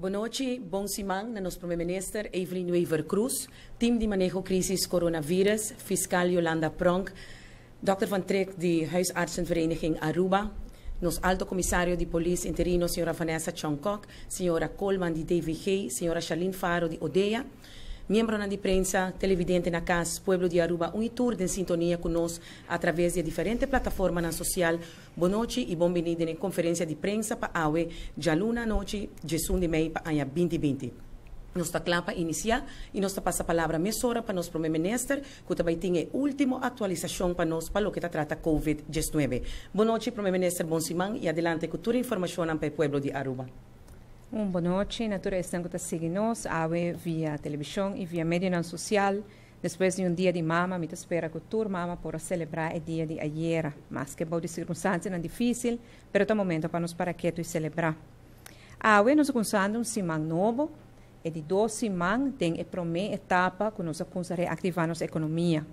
Bon nochi, bon siman na nos Prome Minister Evelyn Wever-Croes, Team di Maneho Crisis Coronavirus, Fiscal Yolanda Pronk, Dr. Van Trek di Huisartsenvereniging Aruba, nos Alto Comisario di Polis Interino Sra. Vanessa Chong-Kok, Sra. Coleman di DVG, Sra. Charlene Faro di ODEA, miembronan di prensa, televidente na cas, pueblo di Aruba un y tur den sintonia cu nos a traves di e diferente plataformanan social. Bon nochi y bon bini den e conferencia di prensa pa awe djaluna anochi djesun di mei pa aña binti binti. Nos ta cla pa inicia y nos ta pasa palabra mesora pa nos Prome Minister cu ta bay tin e ultimo actualisacion pa nos pa loke ta trata Covid 19. Bon nochi Prome Minister, bon siman y adelante cu tur e informacionnan pa e pueblo di Aruba. Un bon nochi na tur esnan cu ta sigui nos awe via television y via medionan social. Despues di un dia di mama mi ta spera cu tur mama por a celebra e dia di ayera, maske bou di circunstancianan dificil, pero ta momento pa nos para ketu y celebra. Awe nos a cunsando un siman nobo, e di dos siman den e prome etapa cu nos a cunsa reactiva nos economia.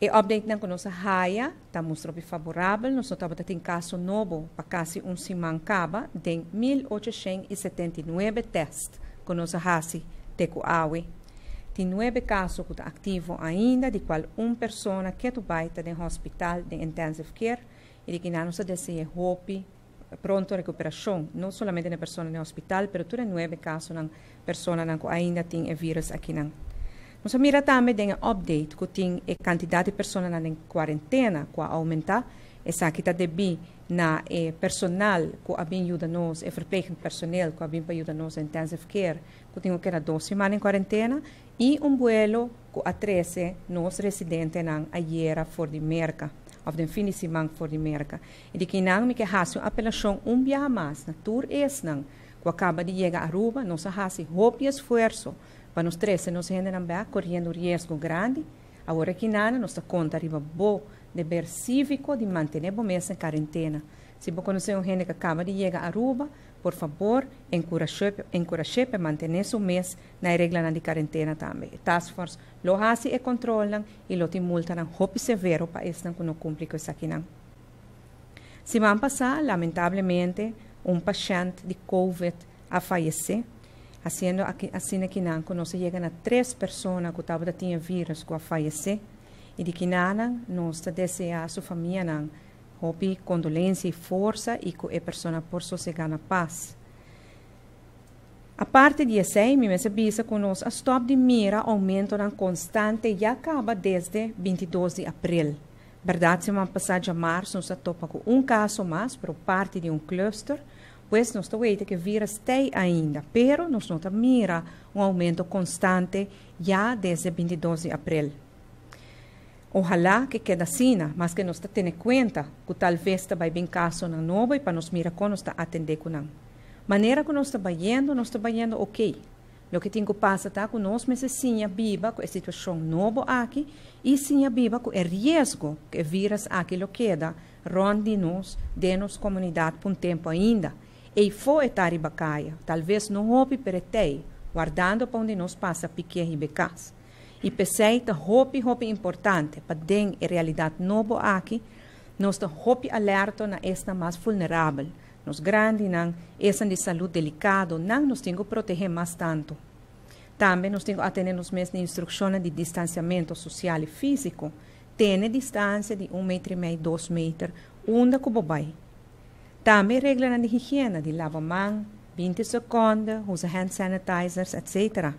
E updatenan cu nos a haya ta mustra hopi faborabel, nos no tabata tin caso nobo pa casi un siman caba den 1879 test cu nos a haci te cu awe. Tin nuebe caso cu ta activo ainda, di cual un persona ketu bay ta den hospital den intensive care y di kinan nos ta desea hopi pronto recuperacion, no solamente na e persona den hospital, pero tur e nuebe casonan personanan cu ainda tin e virus akinan. Nos a mira tambe den e update cu tin e cantidad di personanan den cuarentena cu a aumenta. Esaki ta debi na e personal cu a bin yuda nos, e verplegend personeel cu a bin pa yuda nos den intensive care, cu tin cu keda dos siman den cuarentena, y un buelo cu a trece nos residentenan ayera for di Merca, of den fin di siman for di Merca. Y di kinan mi ke haci un apelacion un biaha mas na tur esnan cu a caba di yega Aruba. Nos a haci hopi esfuerzo pa nos trece nos hendenan bek coriendo riesgo grandi. Awor aki nana nos ta conta riba bo deber civico di mantene bo mes na carentena. Si bo conoce un hende cu a caba di yega Aruba, por fabor encurashe pa mantene su mes na e reglanan di carentena tambe. E taskforce lo haci e controlnan y lo tin multanan hopi severo pa esnan cu no cumpli cu esakinan. Siman pasá, lamentablemente, un pashènt di Covid a fayesé, hasiendo aki asina kinan ku nos a yega na tres persona ku tabata tin e vírus ku a fayesé, i di kinanan nos ta deseá su famianan hopi kondolensia i forsa i ku e persona por sosegá na pas. Aparte di esei, mi mester bisa ku nos a stòp di mira oumentonan konstante ya kaba desde 22 di aprel. Bèrdat siman pasá djamarsu nos a topa ku un kaso mas, pero parti di un cluster. Pues nos ta weita ku e vírus t'ei ainda, pero nos no ta mira un oumento konstante ya desde 22 di aprel. Ohalá ku e keda asina, maske nos ta tene kuenta ku tal ves ta bai bin kasonan nobo i pa nos mira kon nos ta atendé ku nan. Manera ku nos ta bayendo, nos ta bayendo okey. Loke tin ku pasa ta ku nos mester siña biba ku e situashon nobo aki i siña biba ku e riesgo ku e vírus aki lo keda rònt di nos den nos komunidat pa un tempu ainda. Eifó e ta riba kaya, talves no hopi pero e t'ei, wardando pa un di nos pasa pikié hib'e kas. I p'esei ta hopi hopi importante pa den e realidat nobo aki nos ta hopi alerto na esnan mas vulnerabel, Nos grandinan, esnan di salud delicado, nan nos tin cu protege mas tanto. Tambe nos tin cu atene nos mes na instruccionnan di distanciamento social y fisico. Tene distancia di un meter y mei, dos meter, unda cu bo bay. Tambe reglanan di higiena, di lava man, 20 seconde, usa hand sanitizers, etc.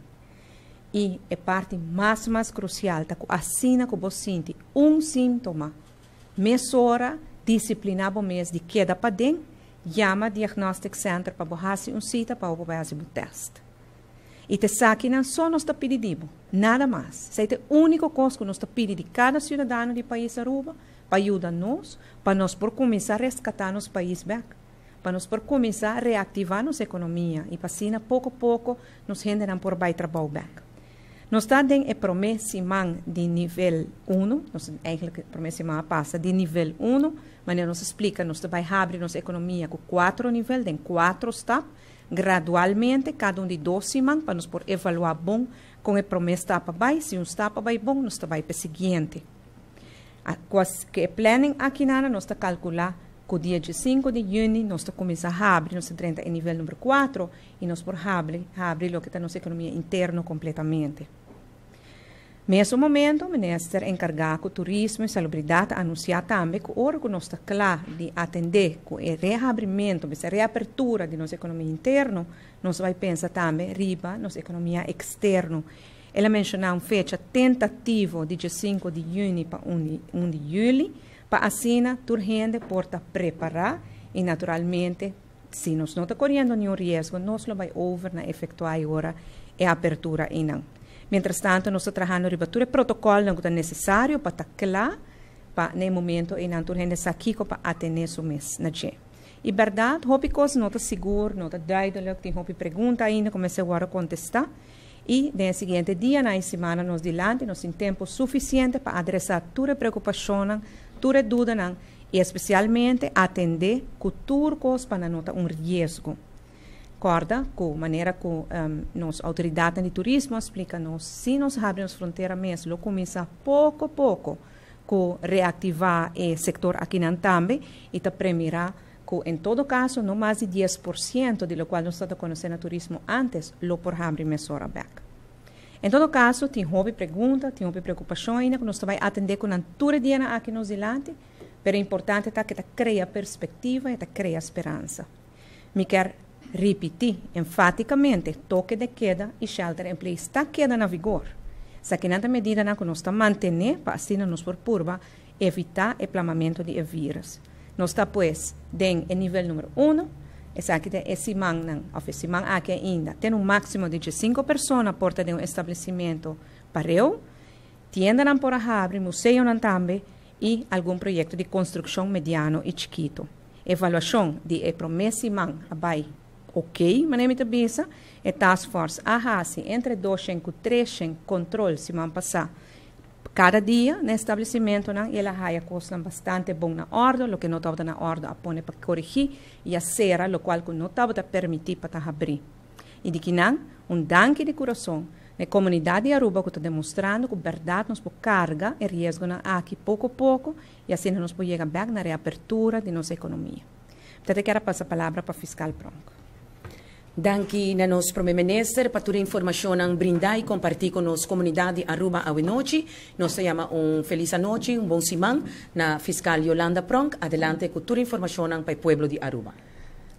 Y e parti mas mas crucial ta cu asina cu bo sinti un sintoma, Mesora disipliná bo mes di keda paden, yama Diagnostic Center pa bo hasi un sita pa bo bai hasi bo tèst. I ta esakinan so nos ta pidi di bo, nada mas. Esei ta e úniko kos ku nos ta pidi di kada siudadano di pais Aruba pa yuda nos pa nos por kuminsá reskatá nos pais bèk, pa nos por kuminsá reaktivá nos ekonomia i pa asina poko poko nos hendenan por bai trabou bèk. Nos ta den e promé siman di nivel unu, nos eigenlijk e promé siman a pasa di nivel unu, manera nos a splika nos ta bai habri nos ekonomia ku kuatro nivel den kuatro stap, gradualmente kada un di dos siman pa nos por evaluá bon kon e promé stap a bai, si un stap a bai bon nos ta bai pa e siguiente. Ku e planning aki nana nos ta kalkulá. Ku dia 5 di yüni nos ta kuminsá habri, nos ta drenta e nivel number 4 i nos por habri, habri loke ta nos ekonomia interno kompletamente. Mesun momento, minister enkargá ku turismo i salubridat a anunsiá tambe ku ora ku nos ta kla di atendé ku e rehabrimentu, bisa reapertura di nos ekonomia interno, nos bai pensa tambe riba nos ekonomia eksterno. El a menshoná un fecha tentativo di 5 di yüni pa 1 di yüli, pa asina tur hende por ta prepará i naturalmente, si nos no ta koriendo niun riesgo, nos lo bai over na efektuá e ora e apertura einan. Mientras tanto, nos ta trahando riba tur e protokòlnan ku ta nesesario pa ta kla pa na e momento einan tur hende sa kiko pa atené su mes na dje. I bèrdat, hopi kos no ta sigur, no ta duidelijk, tin hopi pregunta ainda ku mester wòrdu kontestá. I den e siguiente dianan i simana nos dilanti nos tin tempu sufisiente pa adresá tur e preokupashonnan, tur e dudanan i espesialmente atendé ku tur kos pa nan no ta un riesgo. Kòrda ku manera ku nos outoridatnan di turismo a splika nos, si nos habri nos frontera mes lo kuminsá poko poko ku reaktivá e sektor akinan tambe i ta premirá ku en todo kaso no mas di 10% di lokual nos tabata konosé na turismo ántes lo por habri mesora bèk. En todo kaso tin hopi pregunta, tin hopi preokupashon ainda ku nos ta bai atendé ku nan tur e dianan aki nos dilanti, pero importante ta ku e ta krea perspektiva, e ta krea speransa. Mi kier ripití enfátikamente, toke de keda i shelter in place ta keda na vigor. Esakinan ta medidanan ku nos ta mantené pa asina nos por purba evitá e plamamentu di e vírus. Nos ta pues den e nivel numero uno, esaki ta e simannan òf e siman aki ainda ten un máksimo di 15 persona por ta den un establesimentu pareu, tiendanan por a habri, museonan tambe i algun proyekto di konstrukshon mediano i chikitu. Evaluashon di e promé siman a bai ok, manera mi ta bisa. E taskforce a hasi entre 200 ku 300 kontrol siman pasá kada dia na establesimentunan i el a haya kosnan bastante bon na òrdu, loke no tabata na òrdu a pone pa korigí i a sera lokual ku no tabata permití pa ta habrí. I di kinan, un danki di kurason na e komunidat di Aruba ku ta demostrando ku bèrdat nos por karga e riesgonan aki poko poko i asina nos por yega bèk na reapertura di nos ekonomia. Mi ta kier a pasa palabra pa Fiskal Pronk. Danki na nos Prome Minister pa tur e informacionnan brinda y comparti cu nos comunidad di Aruba awe nochi. Nos ta yama un feliz anochi, un bon siman na Fiscal Yolanda Pronk. Adelante cu tur informacionnan pa e pueblo di Aruba.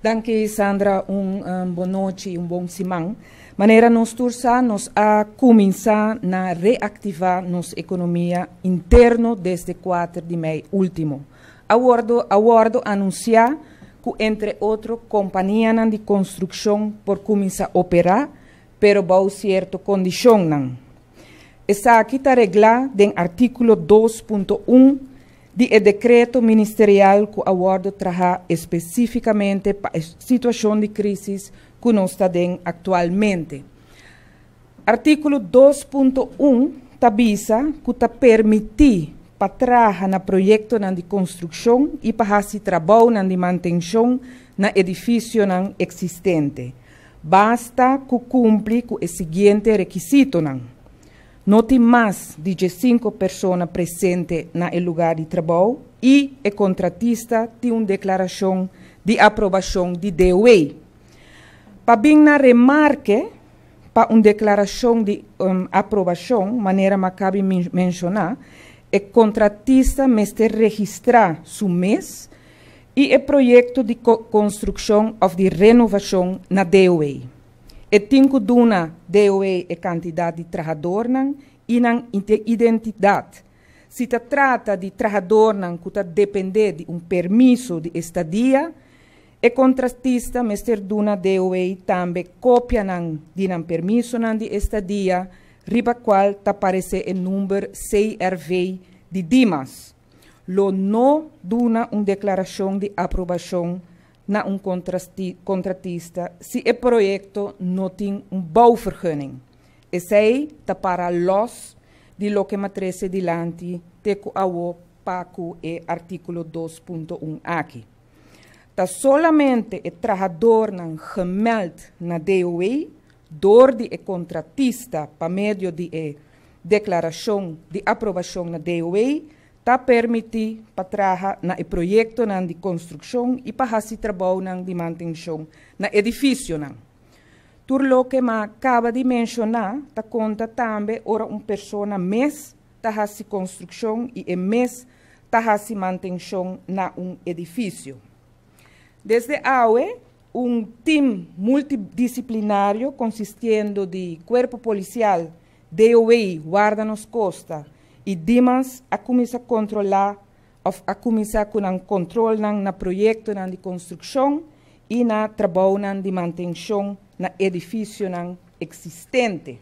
Danki, Sandra, un bon nochi y un bon siman. Manera nos tur sa, nos a cuminsa na reactiva nos economia interno desde 4 di mei ultimo. A wordo anuncia cu, entre otro, companianan di construccion por cuminsa opera, pero bou cierto condicionnan. Esaki ta regla den articulo 2.1 di e decreto ministerial cu a wordo traha specificamente pa e situacion di crisis cu nos ta den actualmente. Articulo 2.1 ta bisa cu ta permiti pa traha na proyectonan di construccion y pa haci trabounan di mantencion na edificionan existente. Basta cu cumpli cu e siguiente requisitonan. No tin mas di 5 persona presente na e lugar di trabou y e contratista tin un declaracion di aprobacion di DOW. Pa bin na remarke, pa un declaracion di aprobacion, manera m'a caba di menciona, e contratista mester registra su mes y e proyecto di construccion of di renovacion na DOW. E tin cu duna DOW e cantidad di trahadornan y nan identidad. Si ta trata di trahadornan cu ta depende di un permiso di estadia, e contratista mester duna DOW tambe copianan di nan permisonan di estadia, riba cual ta aparece e number CRV di Dimas. Lo no duna un declaracion di aprobacion na un contratista si e proyecto no tin un bouwvergunning. Esey ta para los di loke m'a trece dilanti te cu awo pa cu e articulo 2.1 aki. Ta solamente e trahadornan gemeld na DOW door di e contratista pa medio di e declaracion di aprobacion na DOW. Ta permití pa traha na e proyektonan di konstrukshon i pa hasi trabounan di mantenshon na edifisionan. Tur loke m'a kaba di menshoná ta konta tambe ora un persona mes ta hasi konstrukshon i e mes ta hasi mantenshon na un edifisio. Desde awe, un tim multidisiplinario konsistiendo di Kuerpo Polisial, DOW, Warda Nos Kosta, i Dimas a kuminsá kontrolá òf a kuminsá ku nan kontrolnan na proyektonan di konstrukshon i na trabounan di mantenshon na edifisionan eksistente.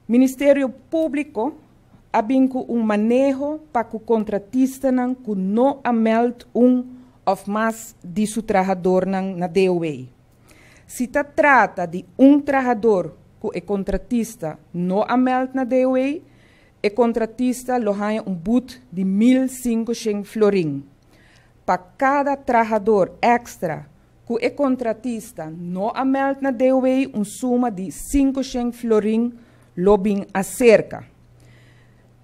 Ministerio Públiko a bin ku un maneho pa ku kontratistanan ku no a mèld un òf mas di su trahadornan na DOW. Si ta trata di un trahador ku e kontratista no a mèld na DOW, e kontratista lo haña un but di 1500 florin. Pa kada trahador èkstra ku e kontratista no a mèld na DOW, un suma di 500 florin lo bin aserka.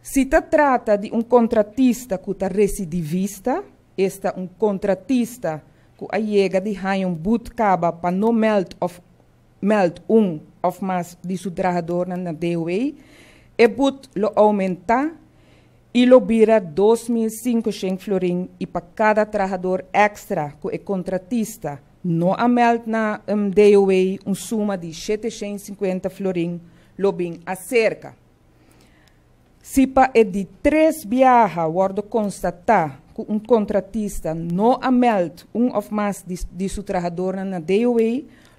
Si ta trata di un kontratista ku ta residivista, esta un kontratista ku a yega di haña un but kaba pa no mèld òf mèld un òf mas di su trahadornan na DOW, e but lo oumentá i lo bira 2500 florin i pa kada trahador èkstra ku e kontratista no a mèld na DOW, un suma di 750 florin lo bin aserka. Si pa e di tres biaha wòrdu konstatá ku un kontratista no a mèld un òf mas di su trahadornan na DOW,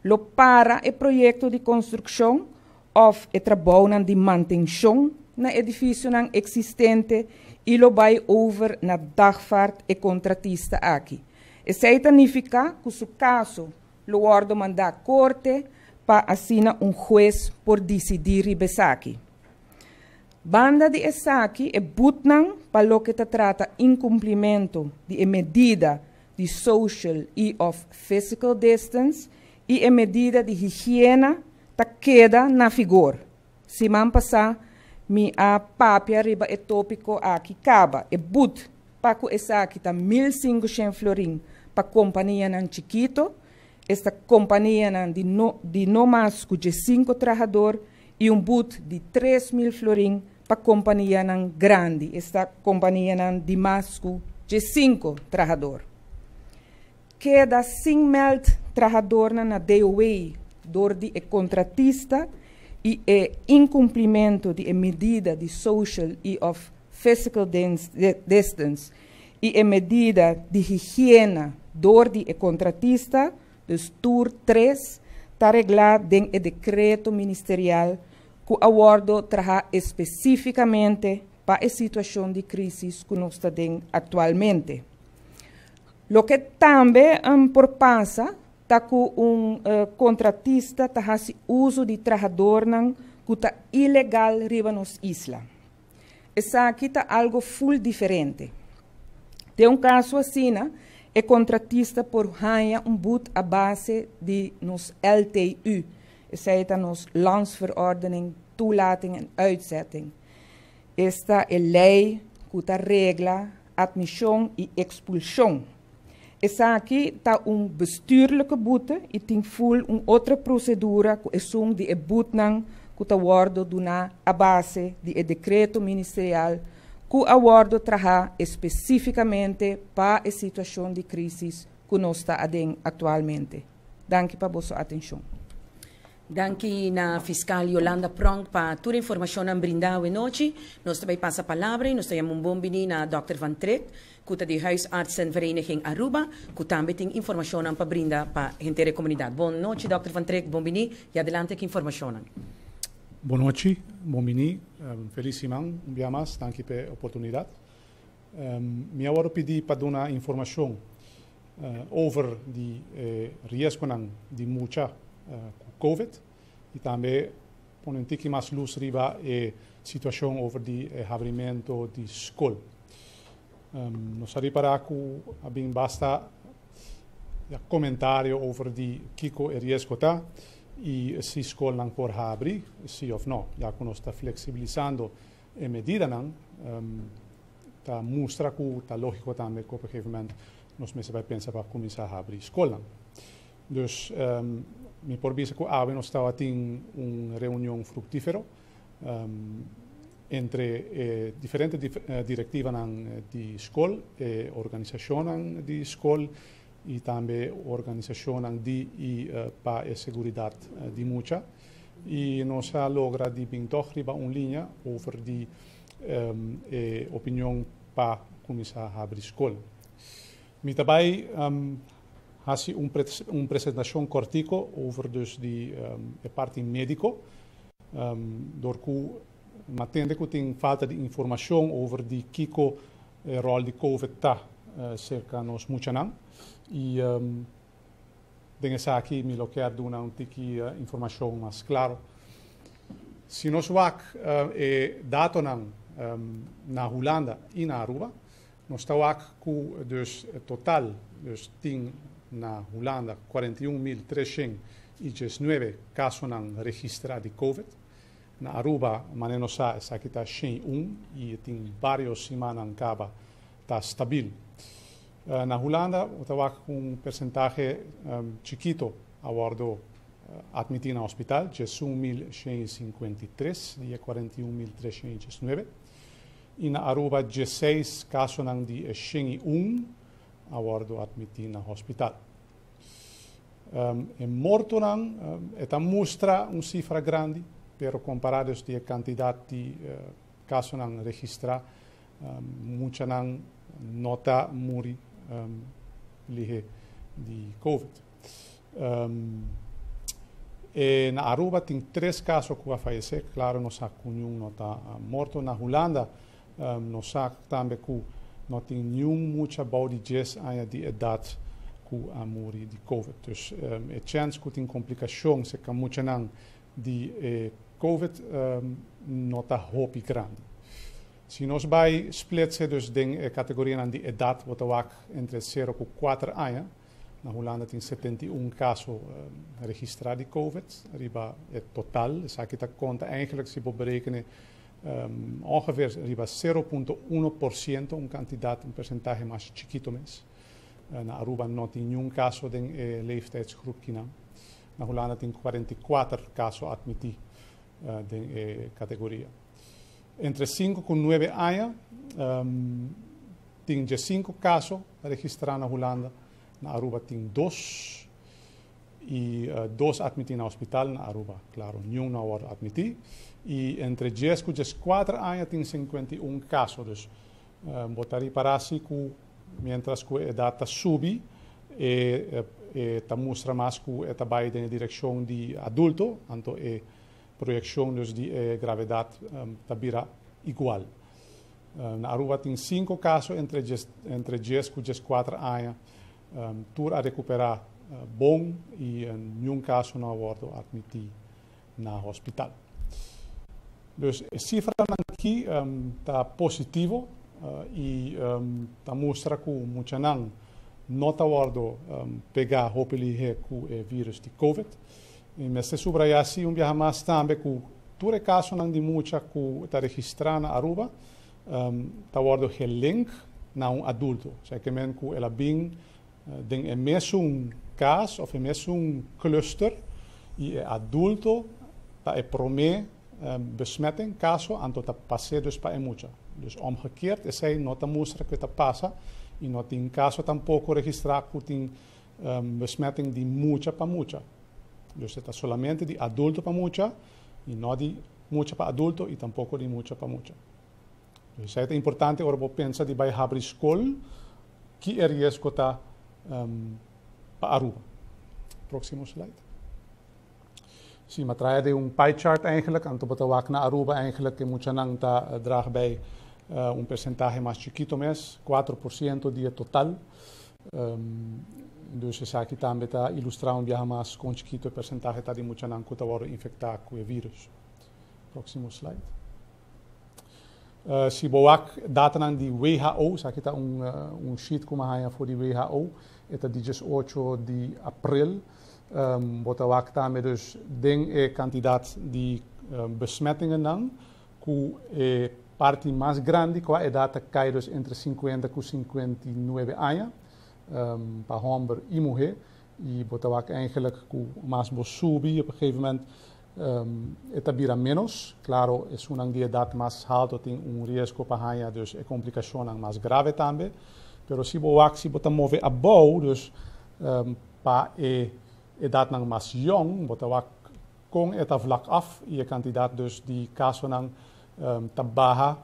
lo para e proyekto di konstrukshon òf e trabounan di mantenshon na edifisionan eksistente i lo bai over na dagvaard e kontratista aki. Esei ta nifiká ku su kaso lo wòrdu mandá korte pa asina un hues por disidí riba esaki. Banda di esaki, e butnan pa loke ta trata inkumplimentu di e medida di social i òf physical distance i e medida di higiena ta keda na vigor. Siman pasá mi a papia riba e tópiko aki kaba. E but pa ku esaki ta 1500 florin pa kompanianan chikitu, esta kompanianan di no mas ku 5 trahador, i un but di 3000 florin pa kompanianan grandi, esta kompanianan di mas ku 5 trahador. Keda sin mèld trahadornan na DOW dor di e kontratista i e inkumplimentu di e medida di social i òf physical distance i e medida di higiena dor di e kontratista, dus tur tres, ta reglá den e dekreto ministerial ku a wòrdu trahá spesífikamente pa e situashon di krísis ku nos ta den aktualmente. Loke tambe por pasa ta ku un kontratista ta hasi uso di trahadornan ku ta ilegal riba nos isla. Esaki ta algu full diferente. Den un kaso asina, e kontratista por haña un but a base di nos LTU. Esei ta nos Landsverordening Toelating en Uitzetting. Esta e lei ku ta regla atmishon i ekspulshon. Esaki ta un bestuurlijke boete i tin full un otro prosedura ku esun di e butnan ku ta wòrdu duná a base di e dekreto ministerial ku a wòrdu trahá spesífikamente pa e situashon di krísis ku nos ta aden aktualmente. Danki pa boso atenshon. Danki na fiskal Yolanda Pronk pa tur informashon brindá anochi. Nos tambe ta pasa palabra i nos ta un bon bini na Dr. Van Trek, ku ta di Huisartsenvereniging Aruba, ku tambe tin informashon pa brinda pa henter e komunidat. Bon nochi, Dr. Van Trek, bon bini i adelante ku informashon. Bon nochi, bon bini, felis siman, un dia mas, danki pa e oportunidat. Mi a pidi pa duna informashon over di riesgonan di mucha ku COVID i tambe pone un tiki mas lus riba e situashon over di habrimentu di skol. Nos a ripará ku a bin basta ja, komentario over di kiko e riesgo ta i si skolnan por habri, si òf no. Ya ku nos ta fleksibilisando e medidanan. ta mustra ku ta lógiko tambe ku op een gegeven moment nos mester bai pensa pa kuminsá habri skolnan. Dus mi por bisa ku awe nos tabatin un reunion fruktífero entre e diferente direktivanan di skol, e organisashonnan di skol i tambe organisashonnan di i pa e seguridat di mucha. I nos a logra di bin tòg riba un liña over di e opinion pa kuminsá habri skol. Mi ta bai hasi un presentashon kòrtiko over dus di e parti médiko, dor ku m'a tende ku tin falta di informashon over di kiko e ròl di Covid ta serka nos muchanan i den esaki mi lo kier duna un tiki informashon mas klaro. Si nos wak e datonan na Hulanda i na Aruba, nos ta wak ku dus total dus tin na Hulanda 41.319 kasonan registrá di Covid. Na Aruba, manera nos sa, esaki ta 101 i tin vários simannan kaba ta stabil. Na Hulanda bo ta wak ku un persentahe chikito a wòrdu atmití na hospital, 11.153 di e 41.319. I na Aruba 16 kasonan di e 101 a wòrdu atmití na hospital. E mortonan e ta mustra un sifra grandi, pero kompará dus di e kantidat di kasonan registrá, muchanan no ta muri lihé di Covid. E na Aruba tin tres kaso ku a fayesé, klaro nos sa ku niun no ta morto. Na Hulanda nos sa tambe ku no tin niun mucha bou di 10 aña di edat ku a muri di Covid. Dus e chèns ku tin komplikashon serka muchanan di e Covid no ta hopi grandi. Si nos bai splitse dus den e kategorianan di edat, bo ta wak entre 0 ku 4 aña. Na Hulanda tin 71 kaso registrá di Covid riba e total. Esaki ta konta eigenlijk si bo berekene ongeveer riba 0.1%, un kantidat, un persentahe mas chikito mes. Na Aruba no tin niun kaso den e leeftijdsgroep kinan. Na Hulanda tin 44 kaso atmití den e kategoria. Entre 5 ku 9 aña tin 15 kaso registrá na Hulanda. Na Aruba tin 2 i 2 atmití na hospital na Aruba. Klaro, niun no a wòrdu atmití. I entre 10 ku 14 aña tin 51 kaso. Dus bo ta ripará si ku mientras ku e edat ta subi, e ta mustra mas ku e ta bai den e direkshon di adulto, anto e proyekshon dus di e gravedat ta bira igual. Na Aruba tin 5 kaso entre 10 ku 14 aña. Tur a rekuperá bon i niun kaso no a wòrdu atmití na hospital. Dus e sifranan aki ta positivo i ta mustra ku muchanan no ta wòrdu pegá hopi lihé ku e vírùs di Covid. I mester subrayá si un biaha mas tambe ku tur e kasonan di mucha ku ta registrá na Aruba ta wòrdu gelink na un adulto. Osea ke men ku el a bin den e mesun kas òf e mesun cluster i e adulto ta e promé besmetting, kaso, anto ta pas'é dus pa e mucha. Dus omgekeerd esei no ta mustra ku e ta pasa i no tin kaso tampoko registrá ku tin besmetting di mucha pa mucha. Dus e ta solamente di adulto pa mucha i no di mucha pa adulto i tampoko di mucha pa mucha. Dus esei ta importante ora bo pensa di bai habri skol, ki e riesgo ta pa Aruba. Próksimo slide. Si, m'a trae den un pie chart eigenlijk, anto bo ta wak na Aruba eigenlijk e muchanan ta draag bij un persentahe mas chikito mes, 4% di e total. Dus esaki tambe ta ilustrá un biaha mas kon chikito e persentahe ta di muchanan ku ta wòrdu infektá ku e vírus. Próksimo slide. Si bo wak datanan di WHO, esaki ta un sheet ku mi a haña for di WHO, e ta di 18 di aprel. Bo ta wak tambe dus den e kantidat di besmettingennan ku e. Parti mas grandi cu edad ta cay dus entre 50 cu 59 aña, pa homber y muher. Y bo ta wak eigenlijk cu mas bo subi, op een gegeven moment e ta bira menos. Claro, esunnan di edad mas halto tin un riesgo pa haya dus e complicacion mas grave tambe. Pero si bo wak, si bo ta move abou, dus pa e edad nan mas jong, bo ta wak con e ta vlak af y e cantidad dus di casonan ta baha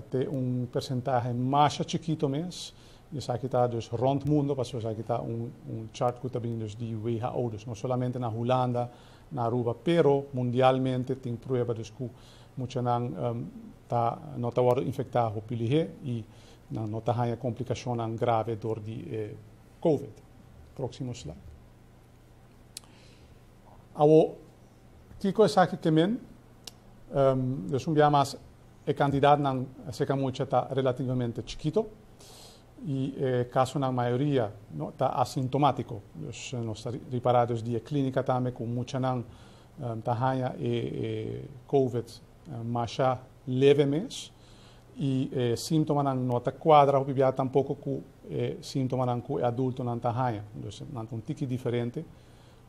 te un porcentahe mas chikito mes. Esaki ta dus rond mundo, pasobra esaki ta un chart cu tambe dus di WHO, dus no solamente na Hulanda, na Aruba, pero mundialmente tin prueba dus cu muchanan no ta wordo infecta hopi lihe y no ta haya complicacion grave door di COVID. Proximo slide. Awo, kico esaki kemen, dus un biaha mas e cantidad nan serca mucha ta relativamente chikito y casonan mayoria no ta asintomatico. Dus nos ta ripara dus di clinica tambe cu muchanan ta haya e COVID masha leve mes y sintomanan no ta cuadra hopi bia tampoco cu sintomanan cu adultonan ta haya. Dus nan ta un tiki diferente.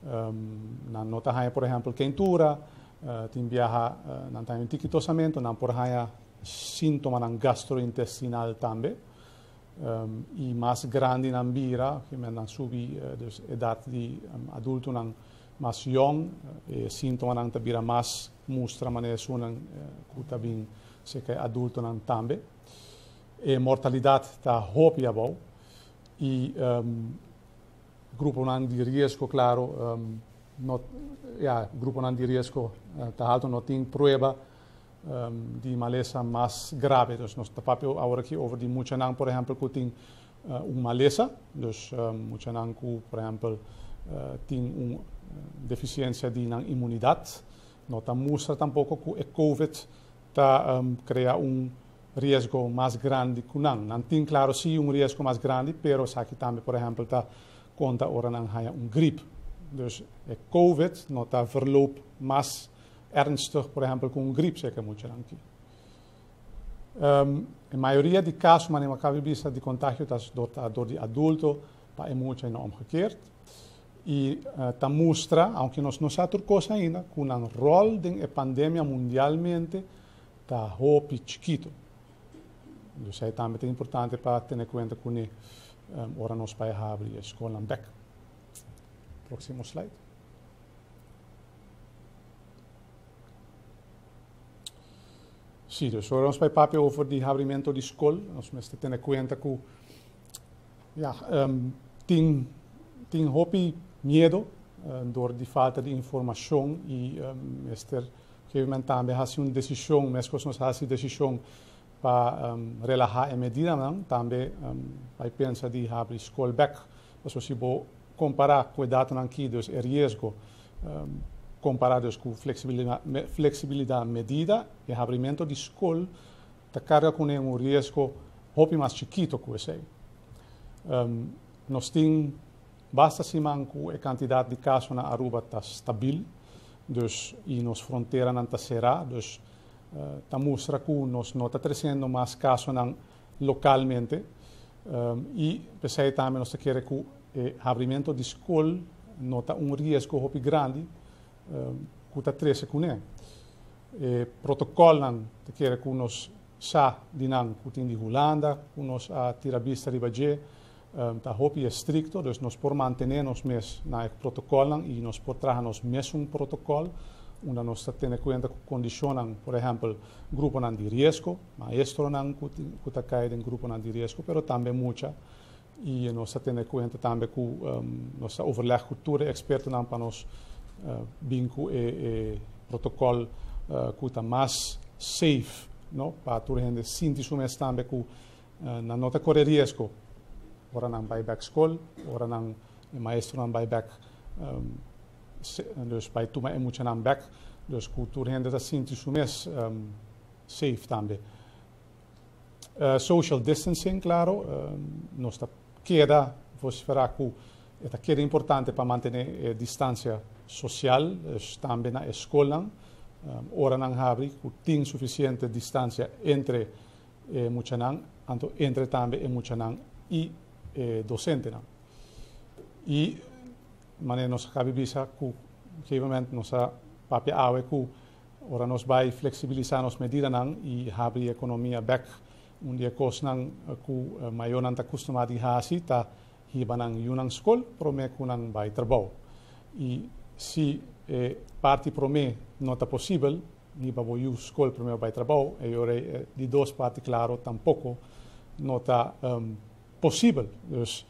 Nan no ta haya, por ehempel, keintura, tin biaha nan ta haya un tiki tosamento, nan por haya sintomanan gastrointestinal tambe. Y mas grandi nan bira, cu nan subi dus edad di adultonan mas jong, sintomanan ta bira mas mustra manera esunnan cu ta bin serca adultonan tambe. E mortalidad ta hopi abou y gruponan di riesgo, claro, no, ja, gruponan di riesgo ta halto, no tin prueba di malesa mas grave. Dus nos ta papia awor aki over di muchanan, por ehempel, cu tin un malesa, dus muchanan cu, por ehempel, tin un deficiencia di nan inmunidad, no ta mustra tampoco cu e COVID ta crea un riesgo mas grandi cu nan. Nan tin, claro, si un riesgo mas grandi, pero esaki tambe, por ehempel, ta conta ora nan haya un griep. Dus e COVID no ta verloop mas ernstig, por ehempel, cu un griep, serca muchanan aki. E mayoria di caso, manera mi a caba di bisa, di contagio ta door di adulto pa e mucha y no omgekeerd. Y ta mustra, aunke nos no sa tur cos ainda, cu nan rol den e pandemia mundialmente ta hopi chikito. Dus esey tambe ta importante pa tene cuenta cu ora nos bay habri scol bek. Proximo slide. Si, dus ora nos bay papia over di habrimento di scol, nos mester tene cuenta cu ja, tin hopi miedo door di falta di informacion y mester gegeven tambe haci un decision, mescos nos haci decision pa relaha e medidanan, tambe bay pensa di habri scol bek. Pasobra si bo compara cu e datonan aki, dus e riesgo, compara dus cu flexibilidad medida, e habrimento di scol ta carga cu un riesgo hopi mas chikito cu esey. Nos tin basta siman cu e cantidad di caso na Aruba ta stabil, dus y nos fronteranan ta cera, dus ta mustra cu nos no ta creciendo mas casonan localmente. Y pesey tambe nos ta kere cu e habrimento di scol no ta un riesgo hopi grandi cu ta trece cu ne. E protocolnan ta kere cu nos sa di nan cu tin di Hulanda, cu nos a tira bista riba dje, ta hopi estricto, dus nos por mantene nos mes na e protocolnan y nos por traha nos mes un protocol, unda nos ta tene cuenta cu condicionnan, por ehempel, gruponan di riesgo, maestronan cu ta cay den gruponan di riesgo, pero tambe mucha, y nos ta tene cuenta tambe cu nos ta overleg cu tur expertonan pa nos bin cu e protocol cu ta mas safe, no? Pa tur hende sinti su mes tambe cu nan no ta core riesgo ora nan bay back school, ora nan maestronan bay back, dus bay tuma e muchanan back, dus cu tur hende ta sinti su mes safe tambe. Social distancing, claro, nos ta keda vocifera cu ta keda importante pa mantene distancia social, dus tambe na scolnan. Ora nan habri, ku tin sufisiente distansia entre e muchanan, anto entre tambe e muchanan i e dosentenan. I manera nos a kaba di bisa ku gegeven moment nos a papia awe ku ora nos bai fleksibilisá nos medidanan i habri ekonomia bèk, un di e kosnan ku mayornan ta kustumá di hasi ta hiba nan yunan skol promé ku nan bai trabou. I si e parti promé no ta posibel, hiba bo yu skol promé bo bai trabou, e ora e di dos parti klaro tampoko no ta posibel. Dus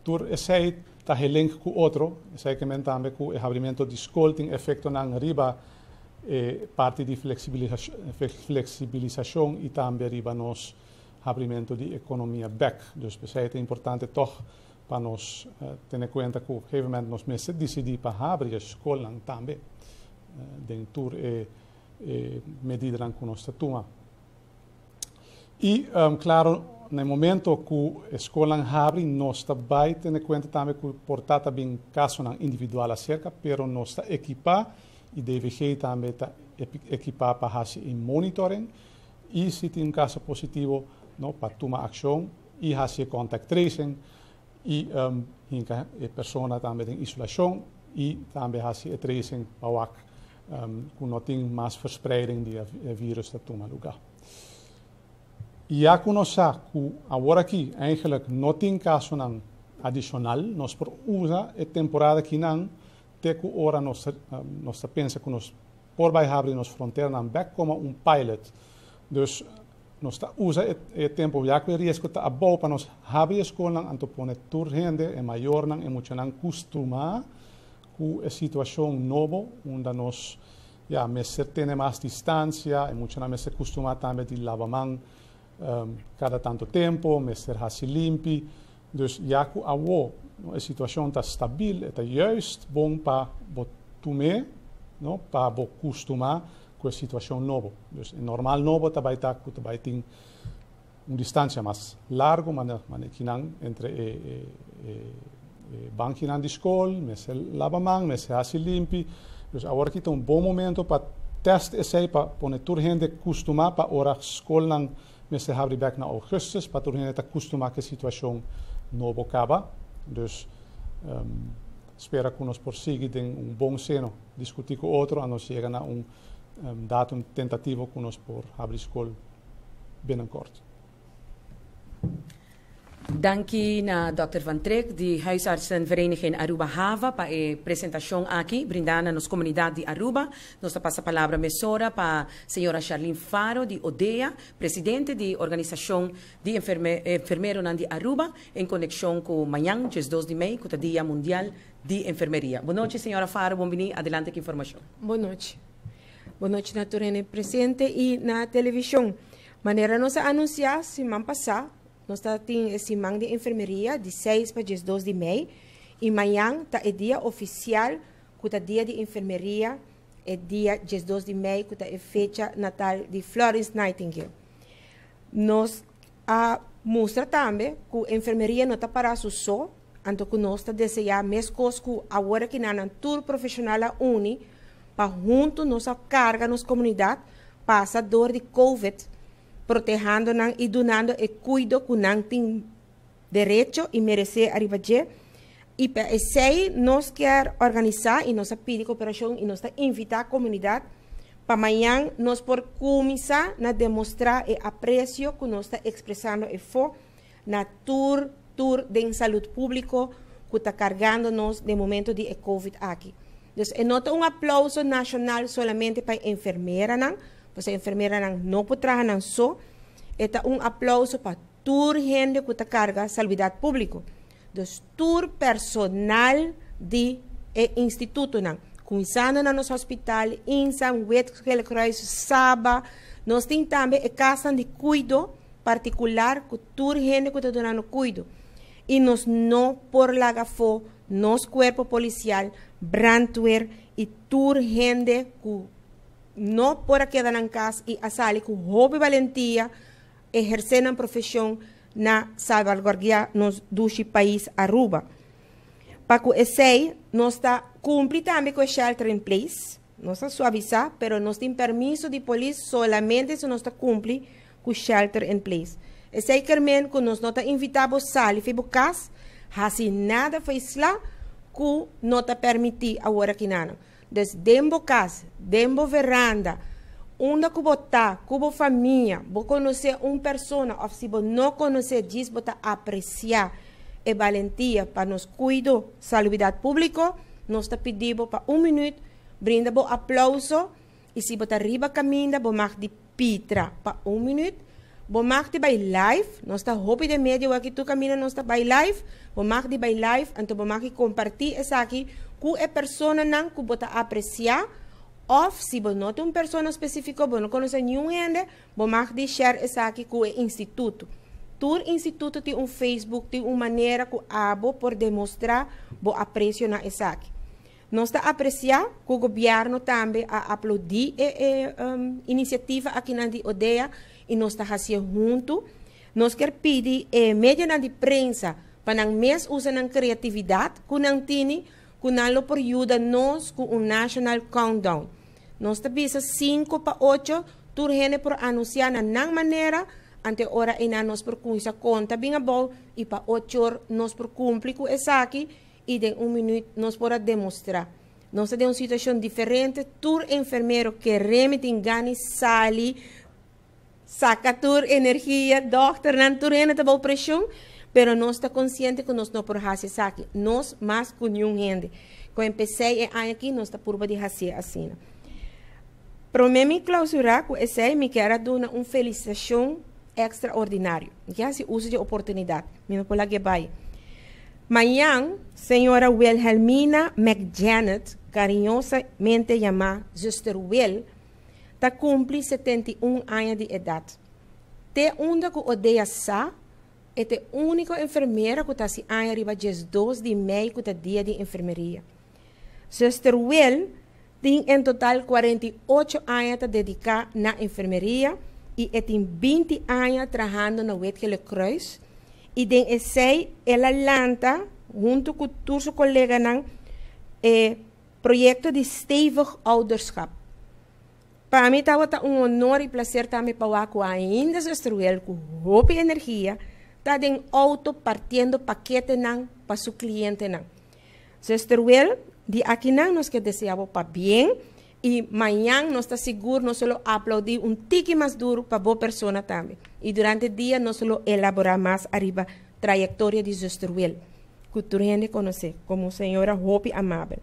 tur esei ta helink ku otro, esei ke men tambe ku e habrimentu di skol tin efektonan riba e parti di fleksibilisashon i tambe riba nos habrimentu di ekonomia bèk. Dus p'esei ta importante tòg pa nos tene kuenta ku op gegeven moment nos mester disidí pa habri e skolnan tambe den tur e medidanan ku nos ta tuma. I klaro na e momento ku e skolnan habri nos ta bai tene kuenta tambe ku por ta ta bin kasonan individual aserka, pero nos ta ekipá i DVG tambe ta ekipá pa hasi e monitoring i si tin un kaso positivo no pa tuma akshon i hasi e contact tracing i hinka e persona tambe den isolashon i tambe hasi e tracing pa wak ku no tin mas verspreiding di e virus ta tuma lugá. I ya ku nos sa ku awor aki eigenlijk no tin kasonan adishonal, nos por usa e temporada akinan te ku ora nos nos ta pensa ku nos por bai habri nos fronteranan bèk komo un pilot. Dus nos ta usa e tempu ya ku e riesgo ta abou pa nos habri e skolnan anto pone tur hende, e mayornan, e muchanan kustumá ku e situashon nobo unda nos ya mester tene mas distansia, e muchanan mester kustumá tambe di laba man kada tantu tempu, mester hasi limpi. Dus ya ku awo e situashon ta stabil, e ta juist bon pa bo tum'é, no, pa bo kustumá ku e situashon nobo. Dus e normal nobo ta bai ta ku ta bai tin un distansia mas largu manera kinan entre e e bankinan di skol, mester laba man, mester hasi limpi. Dus awor aki ta un bon momento pa tèst esei pa pone tur hende kustumá pa ora skolnan mester habri bèk na ougùstus pa tur hende ta kustumá ku e situashon nobo kaba. Dus spera ku nos por sigui den un bon seno diskutí ku otro a nos yega na un datum tentativo ku nos por habri skol binnenkort. Danki na Dòkter Van Trek di Huisartsenvereniging Aruba Hava pa e presentashon aki brindá na nos komunidat di Aruba. Nos ta pasa palabra mesora pa señora Charlene Faro di ODEA, presidente di Organisashon di Enfermeronan di Aruba, en konekshon ku mañan 12 di mei ku ta Dia Mundial di Enfermeria. Bon nochi señora Faro, bon bini, adelante ku informashon. Bon nochi. Bon nochi na tur hende presente i na televishon. Manera nos a anunsiá siman pasá, nos ta tin e siman di enfermeria di 6 pa 12 di mei i mañan ta e dia ofisial ku ta dia di enfermeria, e dia 12 di mei ku ta e fecha natal di Florence Nightingale. Nos a mustra tambe ku enfermeria no ta pará su so, anto ku nos ta deseá meskos ku awor aki nan tur profeshonal a uni pa huntu nos a karga nos komunidat pasa dor di Covid, protehando nan i dunando e kuido ku nan tin derecho i meresé ariba dje. I pa esei nos kier organisá i nos a pidi koperashon i nos ta invitá komunidat pa mañan nos por kuminsá na demostrá e apresio ku nos ta ekspresando efó na tur tur den salud públiko ku ta kargando nos den momento di e Covid aki. Dus e no ta un aplauso nashonal solamente pa e enfermeranan, pasobra e enfermeranan no por traha nan so, e ta un aplauso pa tur hende ku ta karga salubidat públiko. Dus tur personal di e institutonan, kuminsando na nos hospital, INSA, Wit Gele Kruis, Saba, nos tin tambe e kasnan di kuido partikular ku tur hende ku ta dunando kuido. I nos no por laga afó nos kuerpo polisial, brandweer i tur hende ku no por a keda nan kas i a sali ku hopi balentia ehersé nan profeshon na salvaguardiá nos dushi pais Aruba. Pa ku esei nos ta kumpli tambe ku e shelter in place. Nos a suavisa, pero nos tin permiso di polis solamente si nos ta cumpli cu shelter in place. Esey kiermen cu nos no ta invita bo sali fi bo cas, haci nada fo cu no ta permiti awor aki nan. Dus den bo cas, den bo veranda, unda cu bo ta, cu bo famia, bo conoce un persona, of si bo no conoce, djis bo ta aprecia e valentia pa nos cuido, salubridad publico, nos ta pidi bo pa un minuut, brinda bo aplauso, y si bo ta riba caminda, bo mag di pitra pa un minuut, bo mag di bay live, nos ta hopi den medio aki tur caminda nos ta bay live, bo mag di bay live, anto bo mag di comparti esaki cu e personanan cu bo ta aprecia, of si bo no tin un persona specifico, bo no conoce ningun hende, bo mag di share esaki cu e instituto. Tur instituto tin un Facebook, tin un manera cu abo por demostra bo aprecio na esaki. Nos ta aprecia cu gobierno tambe a aplaudi e iniciativa aki na di ODEA y nos ta haciendo hunto. Nos kier pidi medio di prensa pa nan mes usa nan creatividad cu nan tin, cu nan lo por yuda nos cu un national countdown. Nos ta bisa 5 pa 8, tur hende por anuncia na nan manera, anto ora ey nos por cuminsa conta bin abou y pa 8 or nos por cumpli cu esaki y den un minuut nos por demostra. Nos ta den un situacion diferente, tur enfermero cu tin gana sali, saca tur energia, dokter, nan tur hende ta bou presion, pero nos ta consciente cu nos no por haci esaki. Nos mas cu ningun hende. Cu empecé e aña aki, nos ta purba di haci asina. Prome mi clausura cu esey, mi kier duna un felicitacion extraordinario. Mi kier haci uso di oportunidad. Mi no por bay. Mañan, señora Wilhelmina McJanet, cariñosamente yama Zuster Will, ta cumpli 71 aña di edad. Te unda cu ODEA sa, e ta e unico enfermera cu ta haci aña riba 12 di mei, cu ta dia di enfermeria. Zuster Will tin en total 48 aña ta dedica na enfermeria y tin 20 aña trahando na Wit Gele Kruis. Y den esey, el a lanta, hunto cu tur su coleganan, proyecto di stevig ouderschap. Pa mi tabata un honor y placer tambe pa cu ainda Zuster Will cu hopi energia, ta den auto partiendo paketenan pa su clientenan. Zuster Will, di aki nan nos kier desea bo pabien y mañan nos ta sigur nos lo aplaudi un tiki mas duro pa bo persona tambe. Y durante dia nos lo elabora mas ariba trayectoria di Zuster Will, cu tur hende conoce como señora hopi amabel.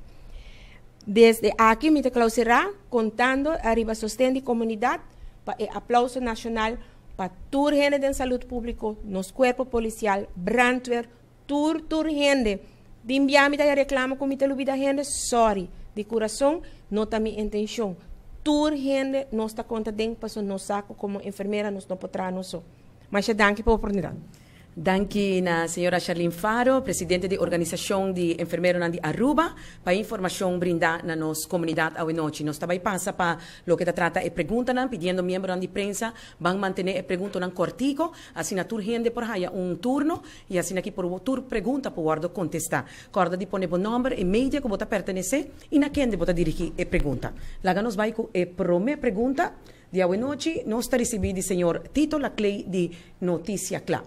Desde aki mi ta clausura contando ariba sosten di comunidad pa e aplauso nacional pa tur hende di salud publico, nos cuerpo policial, brandweer, tur tur hende. Di mi ta reclamo cu mi ta lubida hende, sorry, di curason, no ta mi intencion. Tur hende nos ta conta den paso nos sa cu como enfermera nos no por traha nos so. Mas danki pa e oportunidad. Danki na señora Charlene Faro, presidente di Organisacion di Enfermeronan di Aruba, pa informacion brinda na nos comunidad anochi. Nos tambe ta pasa pa loke ta trata e preguntanan, pidiendo miembronan di prensa, ban mantene e preguntanan cortico, asina tur hende por haya un turno y asina aki por tur pregunta por wordo contesta. Corda di pone bo nomber y media cu bo ta pertenece y na ken bo ta dirigi e pregunta. Laga nos bay cu e prome pregunta di anochi, nos ta ricibi di señor Tito Laclay di Noticia Cla.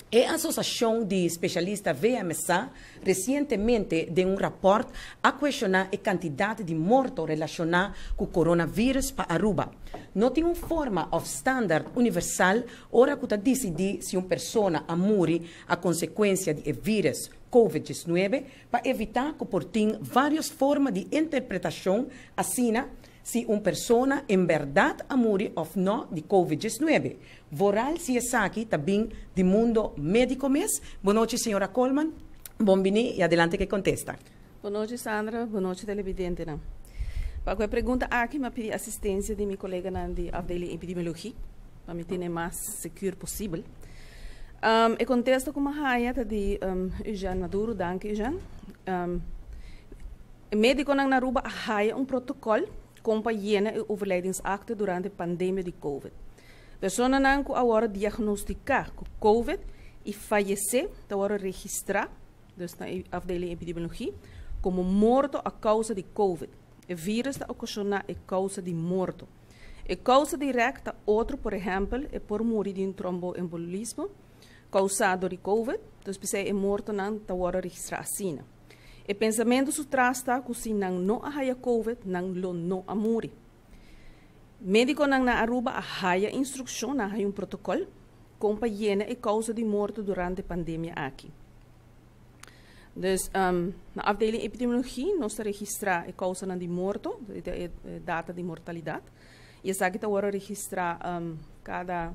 E Asociacion di Specialista VMSA recientemente den un rapport a cuestiona e cantidad di morto relaciona cu coronavirus pa Aruba. No tin un forma of standard universal ora cu ta dicidi si un persona a muri a consecuencia di virus COVID-19 pa evita cu por tin varios forma di interpretacion asina si un persona en berdad a muri of no di COVID-19. Vooral si esaki tambe di mundo medico mes. Bon nochi, señora Coleman. Bon bini y adelante cu contesta. Bon nochi, Sandra. Bon nochi, televidente. Pa e pregunta aki, mi a pidi asistencia di mi colega di afdeling epidemiologie, pa mi ta mas sigur posibel. E contesta cu mi a haya di Eugène Maduro, danki Eugène. Mediconan na Aruba a haya un protocol con pa yena e overlijdensakte durante e pandemia di COVID. Personanan cu a wordo diagnostica cu COVID y fayece, ta wordo registra, dus na afdeling epidemiologie, como morto a causa di COVID. E virus ta okashoná e kousa di morto. E kousa dirèkt ta otro, por ehèmpel, e por muri di un tromboembolismo kousá dor di Covid, dus p'esei e mortonan ta wòrdu registrá asina. E pensamentu su tras ta ku si nan no a haya Covid, nan lo no a muri. Médikonan na Aruba a haya instrukshon, nan a haya un protokòl kon pa yena e kousa di morto durante e pandemia aki. Dus na afdeling epidemiologie nos ta registrá e kousanan di morto, e data di mortalidat. I esaki ta wòrdu registrá kada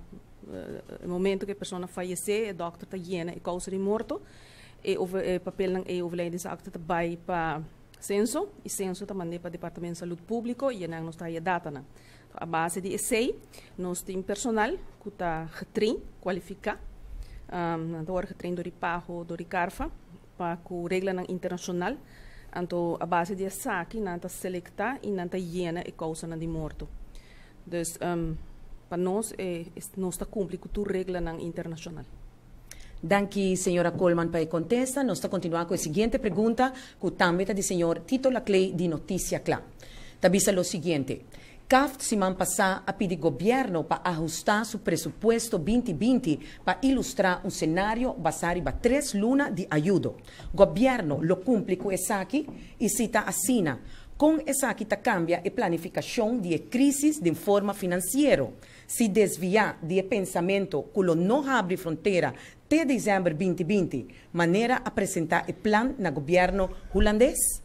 momento ku e persona fayesé, e dòkter ta yena e kousa di morto. E e papelnan ei overlijdensakte ta bai pa Censo i Censo ta mand'é pa Departamento Salud Públiko i einan nos ta haya datanan. A base di esei nos tin personal ku ta getrain, kualifiká, nan ta wòrdu getrain dor di PAHO, dor di CARFA pa ku reglanan internashonal. Anto a base di esaki nan ta selektá i nan ta yena e kousanan di morto. Dus pa nos e nos ta kumpli ku tur reglanan internashonal. Danki señora Koolman pa e kontesta. Nos ta kontinuá ku e siguiente pregunta ku tambe ta di señor Tito Laclay di Noticia Cla. Ta bisa lo siguiente, CAFT siman pasá a pidi gobièrnu pa ahustá su presupuesto 2020 pa ilustrá un senario basá riba tres luna di ayudo. Gobièrnu lo kumpli ku esaki? I si ta asina, kon esaki ta kambia e planifikashon di e krísis den forma finansiero? Si desviá di e pensamento ku lo no habri frontera te desèmber 2020, manera a presentá e plan na gobièrnu hulandes?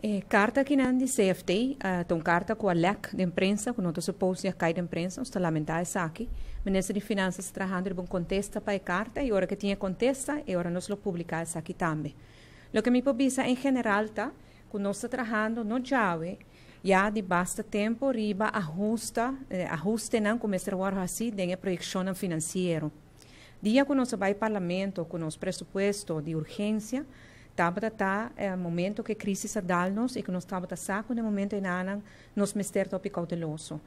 E karta akinan di CFT ta un karta ku a lèk den prensa, ku no ta supos di a kai den prensa. Nos ta lamentá esaki. Minister di Finansa ta trahando riba un kontesta pa e karta i ora ku e tin e kontesta, e ora nos lo publiká esaki tambe. Loke mi por bisa en general ta ku nos ta trahando no djawe, ya di basta tempu riba ahusta, ahustenan ku mester wòrdu hasí den e proyekshonnan finansiero. Dia ku nos a bai Parlamento ku nos presupuesto di urgensia, tabata ta e momento ku e krísis a dal nos i ku nos tabata sa ku na e momento enanan nos mester ta hopi kouteloso.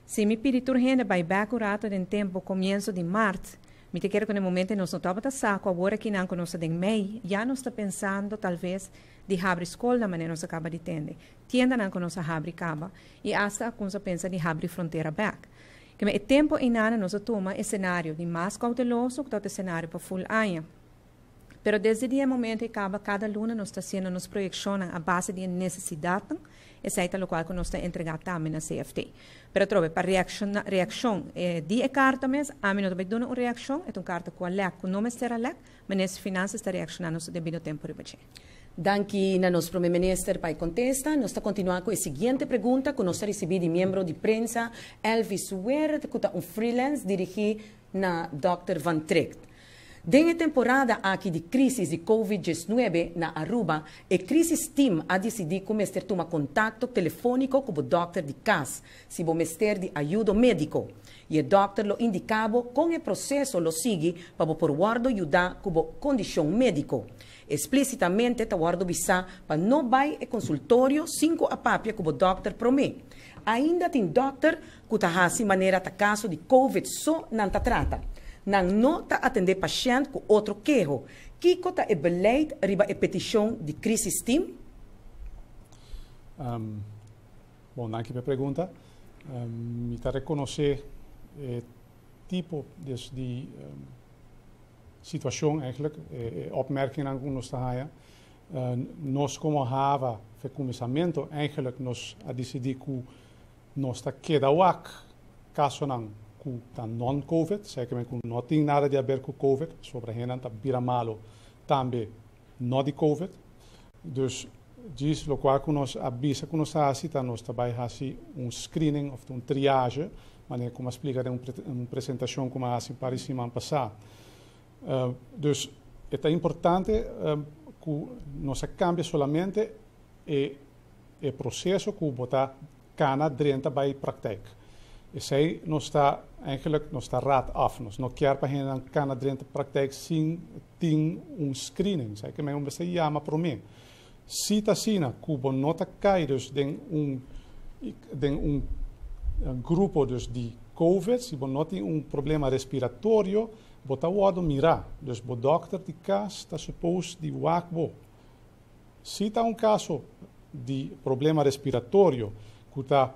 Si mi pidi tur hende bai bèk un rato den tempu komienso di mart, mi ta kere ku na e momento ei nos no tabata sa ku awor akinan ku nos ta den mei, ya nos ta pensando talves di habri skolnan manera nos a kaba di tende, tiendanan ku nos a habri kaba i asta a kumsa pensa di habri frontera bèk. Keme e tempu einana nos a tuma e senario di mas kouteloso ku tabata e senario pa ful aña. Pero desde di e momento ei kaba kada luna nos ta hasiendo nos proyekshonnan a base di e nesesidatnan, esei ta lokual ku nos ta entregá tambe na CFT. Pero atrobe pa reakshona reakshon di e karta mes, ami no ta bai duna un reakshon, e ta un karta ku a lèk ku no mester a lèk, Minister di Finanzas ta reakshoná nos debido tempu riba dje. Danki na nos Prome Minister pa e kontesta. Nos ta kontinuá ku e siguiente pregunta ku nos a risibí di miembro di prensa Elvis Weert ku ta un freelance dirigí na Dòkter Van Trikt. Den e temporada aki di krísis di Covid 19 na Aruba, e Crisis Team a disidí ku mester tuma kontakto telefóniko ku bo dòkter di kas si bo mester di ayudo médiko. I e dòkter lo indiká bo kon e proseso lo sigui pa bo por wòrdu yudá ku bo kondishon médiko. Esplísitamente ta wòrdu bisá pa no bai e konsultorio sin ku a papia ku bo dòkter promé. Ainda tin dòkter ku ta hasi manera ta kaso di covid so nan ta trata. Nan no ta atendé pashènt ku otro keho. Kiko ta e beleid riba e petishon di Crisis Team? Bon, danki pa e pregunta. Mi ta rekonosé e tipo des di situashon eigenlijk, e opmerkingnan ku nos ta haña. Nos komo hava fe kuminsamentu eigenlijk nos a disidí ku nos ta keda wak kasonan ku ta non-covid, sèkemen ku no tin nada di aber ku covid, pasobra hendenan ta bira malu tambe no di covid. Dus djis lokual ku nos a bisa ku nos ta hasi ta nos ta bai hasi un screening òf un triage, manera ku mi a splika den un presentashon ku mi a hasi un par di siman pasá. Dus e ta importante ku nos a kambia solamente e e proseso ku bo ta kana drenta bai praktijk. Esei nos ta eigenlijk nos ta raad af. Nos no kier pa hendenan kana drenta praktijk sin tin un screening. Esei ke men un mester yama prome. Si ta asina ku bo no ta kai dus den un den un grupo dus di covid, si bo no tin un problema respiratorio, bo ta wòrdu mirá. Dus bo dòkter di kas ta suppose di wak bo. Si ta un kaso. di problema respiratorio ku ta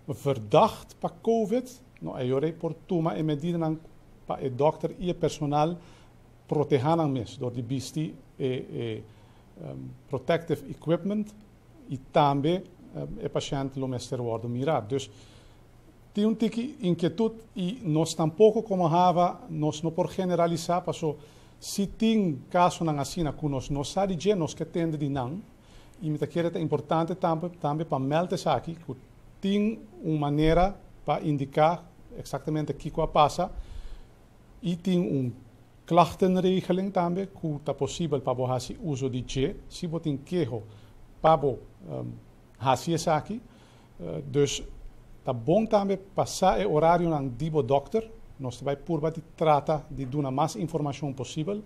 verdacht pa COVID, no, ei por tuma e medidanan pa e dòkter i e personal protehá nan mes dor di bisti e protective equipment i tambe e pashènt lo mester wòrdu mirá. Dus tin un tiki inkietut i nos tampoko komo HAVA nos no por generalisá, paso si tin kasonan asina ku nos no sa di dje, nos ke tende di nan i mi ta kere ta importante tambe pa meld esaki ku tin un manera pa indiká eksaktamente kiko a pasa i tin un klachtenregeling tambe ku ta posibel pa bo hasi uso di dje si bo tin keho pa bo hasi esaki. Dus ta bon tambe pasa e orarionan di bo dòkter. Nos bai purba di trata di duna mas informashon posibel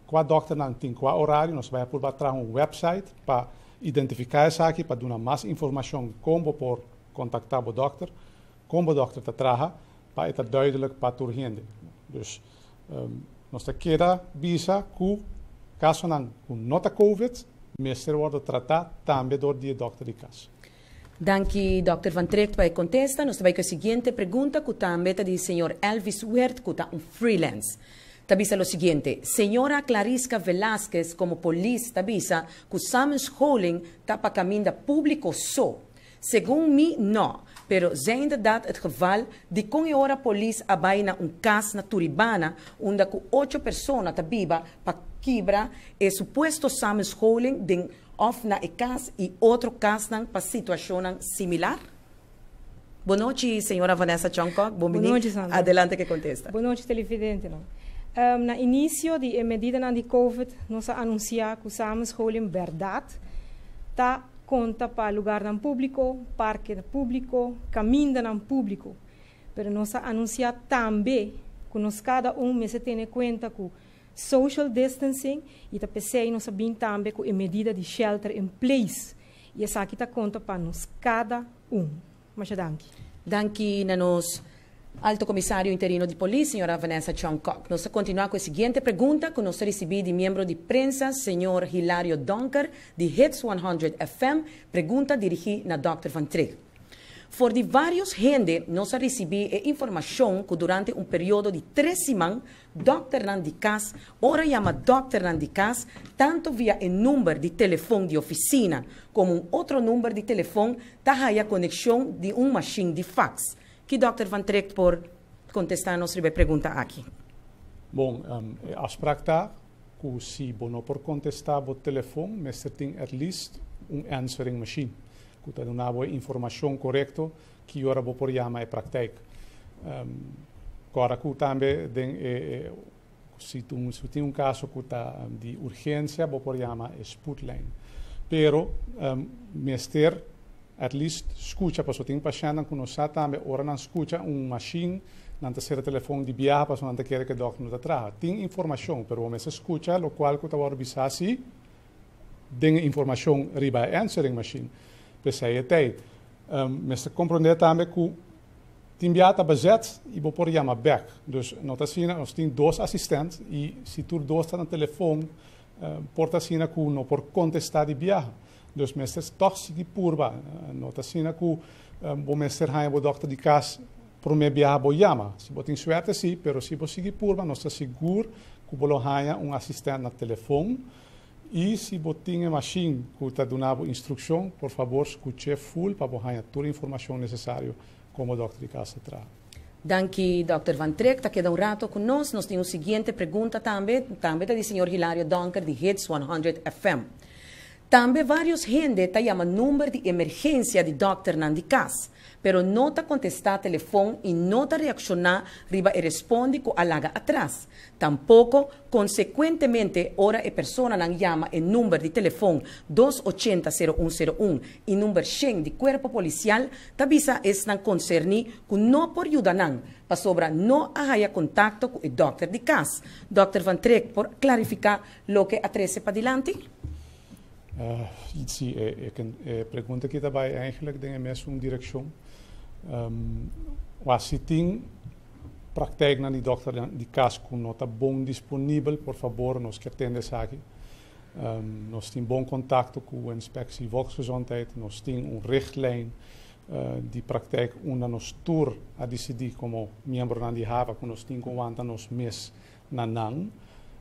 kua dòkternan tin kua orario. Nos bai purba traha un website pa identifiká esaki, pa duna mas informashon kon bo por kontaktá bo dòkter, kon bo dòkter ta traha, pa e ta duidelijk pa tur hende. Dus nos ta keda bisa ku kasonan ku no ta COVID mester wòrdu tratá tambe dor di e dòkter di kas. Danki, Dr. Van Trigt, pa kontestá. Nos ta bai ku e siguiente pregunta, ku tambe ta di señor Elvis Wert, ku ta un freelance. Ta bisa lo siguiente: Señora Clarisca Velasquez, komo polis, ta bisa ku samenscholing ta pa kaminda públiko so. Segun mi, no. Pero zijnde dat het geval, di kon e ora polis a bai na un kas na Turibana, unda ku ocho persona ta biba, pa kibra e supuesto samenscholing den òf na e kas i otro kasnan pa situashon similar? Bon nochi, señora Vanessa Chongkok. Bon Bon nochi, Sandra. Adelante ku kontestá. Bon nochi, televidente. Na inisio di medidanan di COVID, nos a anunsiá ku samenscholing bèrdat ta konta pa lugánan públiko, parke públiko, kamindanan públiko. Pero nos a anunsiá tambe ku nos kada un mester tene kuenta ku social distancing i ta p'esei nos a bin tambe ku e medida di shelter in place. I esaki ta konta pa nos kada un. Masha danki. Danki na nos Alto Komisario Interino di Polis, señora Vanessa Chong-Kok. Nos ta kontinuá ku e siguiente pregunta ku nos a risibí di miembro di prensa, señor Hilario Donker, di Hits 100 FM. Pregunta dirigí na Dr. Van Trigt. For di vários hende nos a risibí e informashon ku durante un periodo di 3 siman, dòkternan di kas, ora yama dòkternan di kas, tantu via e number di telefòn di ofisina komo un otro number di telefòn, ta haya konekshon di un mashin di fax. Ki Dr. Van Trigt por kontestá nos riba e pregunta aki? Bon, e afspraak ta ku si bo no por kontestá bo telefòn, mester tin at least un answering machine ku ta duna bo informashon korekto ki ora bo por yama e praktijk. Awor ku tambe den si tin un kaso ku ta di urgensia, bo por yama e spoedlijn. Pero mester at least skucha, paso tin pashènt ku no sa tambe, ora nan skucha un machine, nan ta sera telefòn di biaha, paso nan ta kere ku dòkter no ta traha. Tin informashon, pero bo skucha lokual ku ta wòrdu bisá si den informashon riba answering machine. P'esei e tijd. Mester komprondé tambe ku tin bia ta bezet i bo por yama back. Dus no ta asina, nos tin dos asistènt i si tur dos ta na telefòn, por ta asina ku no por kontestá di biaha. Dus mester toch sigui purba. No ta asina ku bo mester haña bo dòkter di kas promé biaha bo yama. Si bo tin suerte si, pero si bo sigui purba, nos ta sigur ku bo lo haña un asistènt na telefòn. I si bo tin e machine ku ta duna bo instrukshon, por fabor, skucha full pa bo haña tur informashon nesesario komo dòkter di kas ta traha. Danki, Dr. Van Trigt. Ta keda un ratu ku nos. Nos tin un siguiente pregunta tambe. Tambe ta di señor Hilario Donker, di Hits 100 FM. Tambe vários hende ta yama number di emergensia di dòkternan di kas, pero no ta kontestá telefòn i no ta reakshoná riba e respondi ku a laga atras. Tampoko, konsekuentemente, ora e personanan yama e number di telefòn 280-0101 i number 100 di kuerpo polisial, ta bisa esnan konserní ku no por yuda nan, pasobra no a haya kontakto ku e dòkter di kas. Dr. Van Trigt por klarifiká loke a trese padilanti? Si, e pregunta aki tambe eigenlijk den mesun direkshon. Si tin praktijknan di dòkter di kas ku no ta bon disponibel, por fabor, nos ke tende esaki. Nos tin bon contacto cu Inspectie Volksgezondheid, nos tin un richtlijn di praktijk unda nos tur a dicidi como miembronan di HAVA cu nos tin cu wanta nos mes na nan.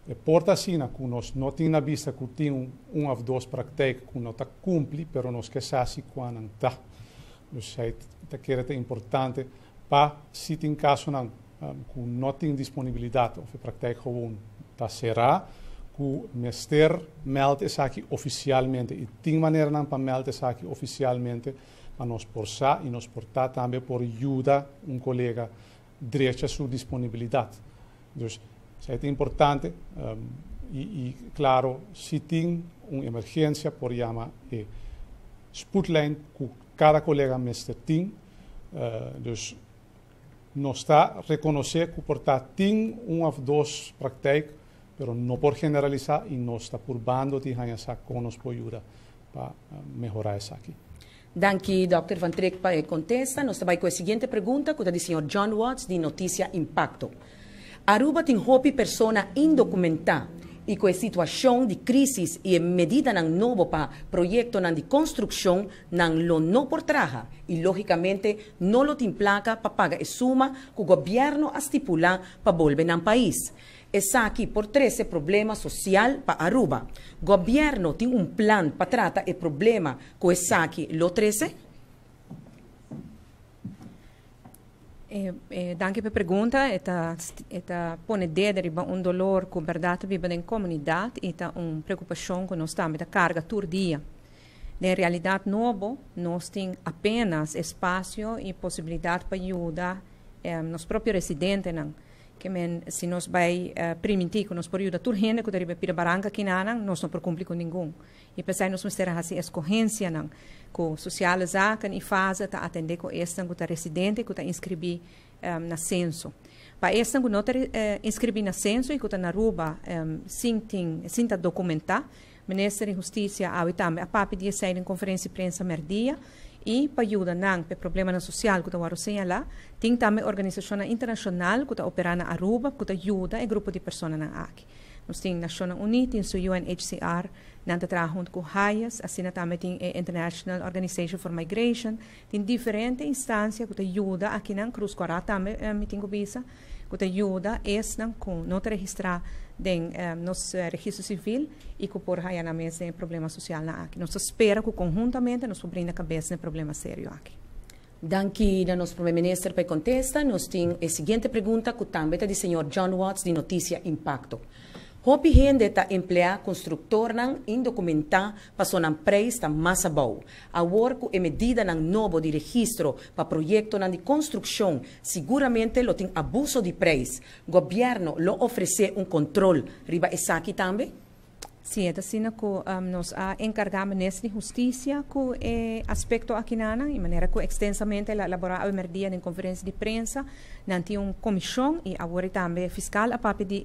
E por ta asina cu nos no tin na bista cu tin un of dos praktijk cu no ta cumpli, pero nos ke sa si cua nan ta. Dus esey ta kere ta importante pa si tin casonan cu no tin disponibilidad of e praktijk gewoon ta cera, cu mester meld esaki oficialmente. Y tin maneranan pa meld esaki oficialmente pa nos por sa y nos por ta tambe por yuda un colega drecha su disponibilidad. Dus esey ta importante y claro, si tin un emergencia por yama e spoedlijn cu cada colega mester tin. Dus nos ta reconoce cu por ta tin un of dos praktijk, pero no por generalisa y nos ta purbando di haña sa con nos por yuda pa mehora esaki. Danki, Dr. Van Trek, pa contesta. Nos ta bay cu e siguiente pregunta, cu ta di señor John Watts, di Noticia Impacto. Aruba tin hopi persona indocumenta y cu e situacion di crisis y medidanan nobo pa proyectonan di construccion, nan lo no por traha y logicamente no lo tin placa pa paga e suma cu gobierno a stipula pa bolbe nan pais. Esaki por trece problema social pa Aruba. Gobierno tin un plan pa trata e problema cu esaki lo trece? Danki pa e pregunta. E ta pone dede riba un dolor cu berdad ta biba den comunidad y ta un preocupacion cu nos tambe ta carga tur dia. Den realidad nobo, nos tin apenas espacio y posibilidad pa yuda nos propio residentenan. Kiermen, si nos bay permiti cu nos por yuda tur hende cu ta riba pida baranca akinan, nos no por cumpli cu ningun. Y pesey nos mester haci escogencianan cu Sociale Zaken y FASA ta atende cu esnan cu ta residente cu ta inscribi na censo. Pa esnan cu no ta inscribi na censo y cu ta na Aruba sin ta documenta, Minister di Husticia awe tambe a papia di esey den conferencia di prensa merdia y pa yuda nan pe problemanan social cu ta wordo señala, tin tambe organisacion internacional cu ta opera na Aruba cu ta yuda e grupo di personanan aki. Nos tin Naciones Unidas, tin su UNHCR, nan ta traha hunto cu HIAS, asina tambe tin International Organization for Migration, tin diferente instancia cu ta yuda akinan, Cruz Cora tambe, mi tin cu bisa, cu ta yuda esnan cu no ta registra den nos registro civil y cu por haya nan mes problema social na aki. Nos ta spera cu conhuntamente nos por brinda cabes na problema serio aki. Danki na nos Prome Minister pa contesta. Nos tin e siguiente pregunta cu tambe ta di señor John Watts, di Noticia Impacto. Hopi hende ta emplea constructornan indocumenta paso nan prijs ta mas abou. Awor cu e medidanan nobo di registro pa proyectonan di construccion, siguramente lo tin abuso di prijs. Gobierno lo ofrece un control riba esaki tambe? Si, ta asina cu nos a encarga Minister di Husticia cu e aspecto akinan, y manera cu extensamente el a elabora merdia den conferencia di prensa, nan tin un comision y awor tambe fiscal a papia di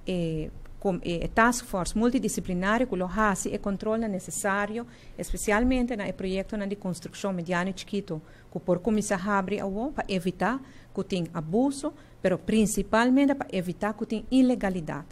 e task force multidisciplinario cu lo haci e control necesario, especialmente na proyecto di construccion mediano y chikito, cu por cuminsa habri awo pa evita cu tin abuso, pero principalmente pa evita cu tin ilegalidad.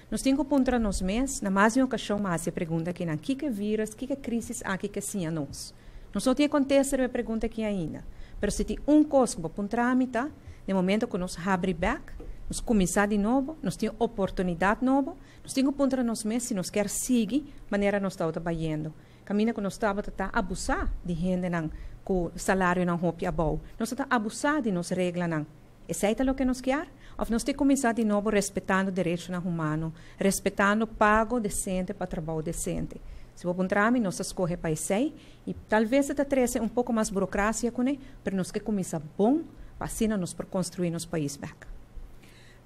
Nos tin cu puntra nos mes, na mas di un ocasion mas e pregunta aki, kico e virus, kico e crisis aki kier siña nos? Nos no tin contesta e pregunta aki ainda. Pero si tin un cos cu puntra mi ta, na momento cu nos habri back, nos cuminsa di nobo, nos tin oportunidad nobo, nos tin cu puntra nos mes si nos kier sigui manera nos ta trahando. Caminda cu nos tabata abusa di hendenan cu salarionan hopi abou. Nos ta abusa di nos reglanan. Esey ta loke nos kier? Of nos tin cu cuminsa di nobo respetando derechonan humano, respetando pago decente pa trabou decente? Si bo puntra mi, nos a scoge pa esey, y talbes ta trece un poco mas burocracia cune, pero nos kier cuminsa bon, pa asina nos por construi nos pais back.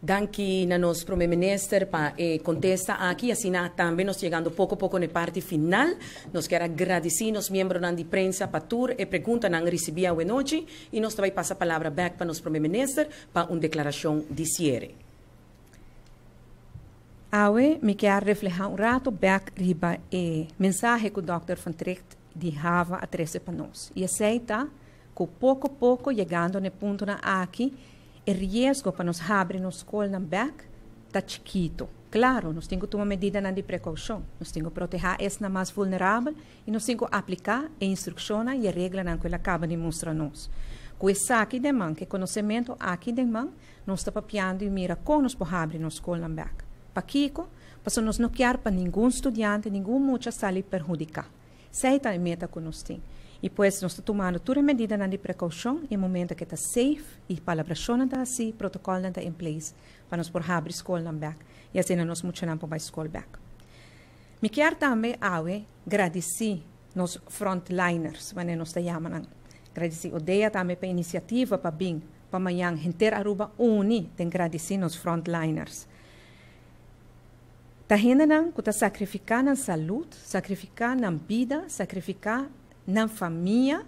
Danki na nos Prome Minister pa contesta aki. Asina tambe nos yegando poco poco na parti final. Nos kier gradici nos miembronan di prensa pa tur e preguntanan ricibi awe nochi y nos ta bay pasa palabra back pa nos Prome Minister pa un declaracion di ciere. Awe, mi kier refleha un rato back riba e mensahe cu Dr. Van Tricht di HAVA a trece pa nos. Y esey ta cu poco poco yegando na puntonan aki, e riesgo pa nos habri nos scolnan back ta chikito. Claro, nos tin cu tuma medida di precaucion, nos tin cu protege esnan mas vulnerabel y nos tin cu aplica e instruccion y e regla cu el a caba di mustra nos. Cu esaki den man, cu e conocemento aki den man, nos ta papiando y mira con nos por habri nos scol bek. Pakico? Pasobra nos no kier pa ningun studiante, ningun mucha sali perhudica. Esey ta e meta cu nos tin. Y pues nos ta tumando tur medida di precaucion na momento cu ta safe y palabracion ta asina, protocol ta in place pa nos por habri scol bek. Y asina nos muchanan por bay scol bek. Mi kier tambe awe gradici nos frontliners, manera nos ta yama. Gradici ODEA tambe pa e iniciativa pa bin pa mañan henter Aruba uni den gradici nos frontliners. Ta hendenan cu ta sacrifica nan salud, sacrifica nan bida, sacrifica nan famia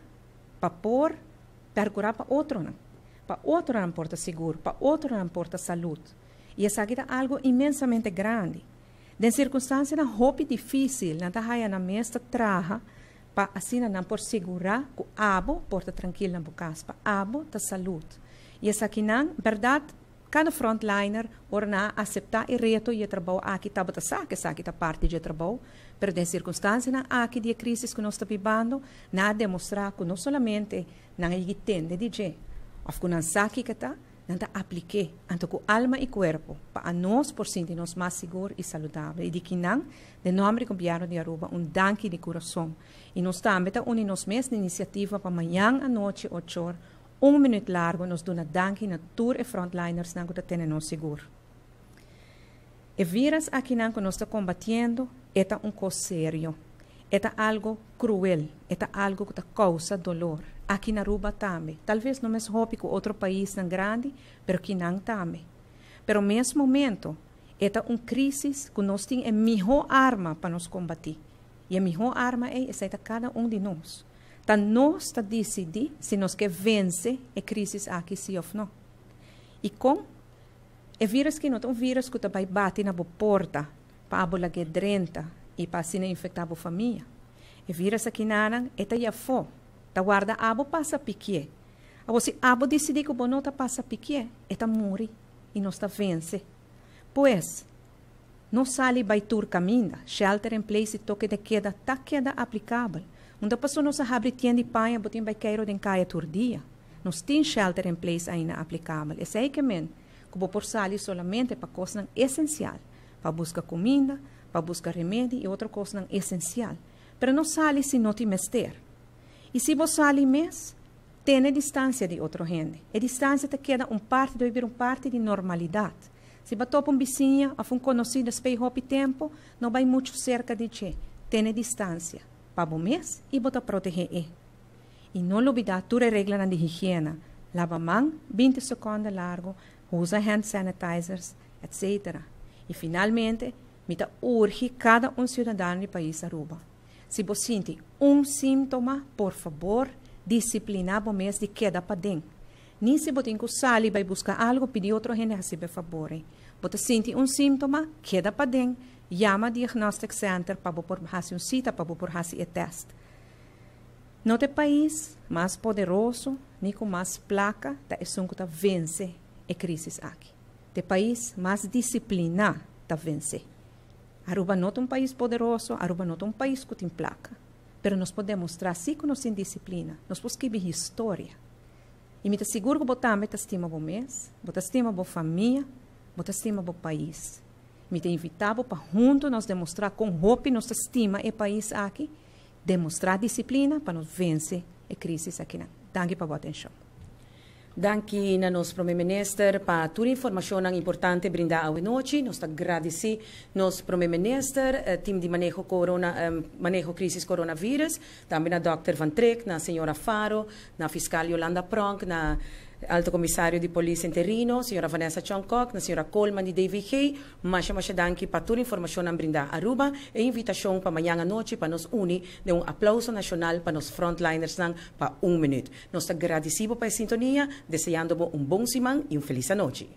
pa por percura pa otronan. Pa otronan por ta sigur, pa otronan por ta salud. Y esaki ta algo inmensamente grandi. Den circunstancianan hopi dificil, nan ta haya nan mes ta traha pa asina nan por sigura cu abo por ta trankil na cas, pa abo ta salud. Y esakinan, berdad, cada frontliner ora nan a acepta e reto y e trabou aki tabata sa cu esaki ta parti di trabou, pero den circunstancianan aki di crisis cu nos ta bibando, nan a demostra cu no solamente nan a tende di dje, of cu nan sa kico ta, nan ta aplica, anto cu alma y curpa, pa nos por sinti nos mas sigur y saludabel. Y di akinan, den nomber di gobierno di Aruba, un danki di curason. Y nos tambe ta uni nos mes iniciativa pa mañan anochi, 8 or, un minuut largo, nos duna danki na tur e frontliners nan cu ta tene nos sigur. E virus aki nan cu nos ta combatiendo ta un cos serio. Ta algo cruel, ta algo cu ta causa dolor. Aki na Aruba tambe. Talbes no mes hopi cu otro paisnan grandi, pero akinan tambe. Pero mes momento, ta un crisis cu nos tin e miho arma pa nos combati. Y e miho arma ta ta cada un di nos. Ta nos ta dicidi si nos kier vence e crisis aki si of no. Y con e virus aki no ta un virus cu ta bay bati na bo porta pa abo laga drenta y pa asina infecta bo famia. E virus akinan ta eyafo, ta warda abo pasa pikie. Abo si abo dicidi cu bo no ta pasa pikie, e ta muri y nos ta vence. Pues, no sali bay tur caminda, shelter in place y toque de queda ta keda aplicabel. Unda paso nos a habri tienda di paña, bo tin bay keiro den caya tur dia. Nos tin shelter in place ainda aplicabel. Esey kiermen, cu bo por sali solamente pa cosnan esencial, pa busca cuminda, pa busca remedi y otro cosnan esencial. Pero no sali si no tin mester. Y si bo sali mes, tene distancia di otro hende. E distancia ta keda un parti, debe bira un parti di normalidad. Si bo topa un bisiña of un conocido despues di hopi tempo, no bay mucho cerca di dje. Tene distancia. Pa bo mes y bo ta protege e. Y no lubida tur regla di higiena. Laba man 20 seconde largo, usa hand sanitizers, etc. Y finalmente, mi ta urgi cada un ciudadano di pais Aruba. Si bo sinti un sintoma, por fabor, disciplina bo mes di keda paden. Ni si bo tin cu sali bay busca algo, pidi otro hende haci e fabor. Bo sinti un sintoma, keda paden, yama Diagnostic Center pa por haci un cita pa por haci e test. No ta e pais mas poderoso, ni cu mas placa, ta esun cu ta vence e crisis aki. E pais mas disciplina ta vence. Aruba no ta un pais poderoso, Aruba no ta un pais cu tin placa. Pero nos por demostra si cu nos tin disciplina, nos por skirbi historia. Y mi ta sigur cu bo tambe ta stima bo mes, bo ta stima bo famia, bo ta stima bo pais. Mi ta invita pa hunto nos demostra con hopi nos ta stima e pais aki, demostra disciplina pa nos vence e crisis aki. Danki pa bo atencion. Danki na nos Prome Minister pa tur informacion importante brinda anochi. Nos ta gradici nos Prome Minister, team di maneho corona, maneho crisis coronavirus, tambe na Dr. Van Trek, na señora Faro, na fiscal Yolanda Pronk, na Alto Comisario di Polis Interino, señora Vanessa Chongkok, na señora Coleman di DVG. Masha masha danki pa tur informacion brinda Aruba y invitacion pa mañan anochi pa nos uni den un aplauso nacional pa nos frontliners pa un minuut. Nos ta agradecido pa e sintonia, deseando un bon siman y un feliz anochi.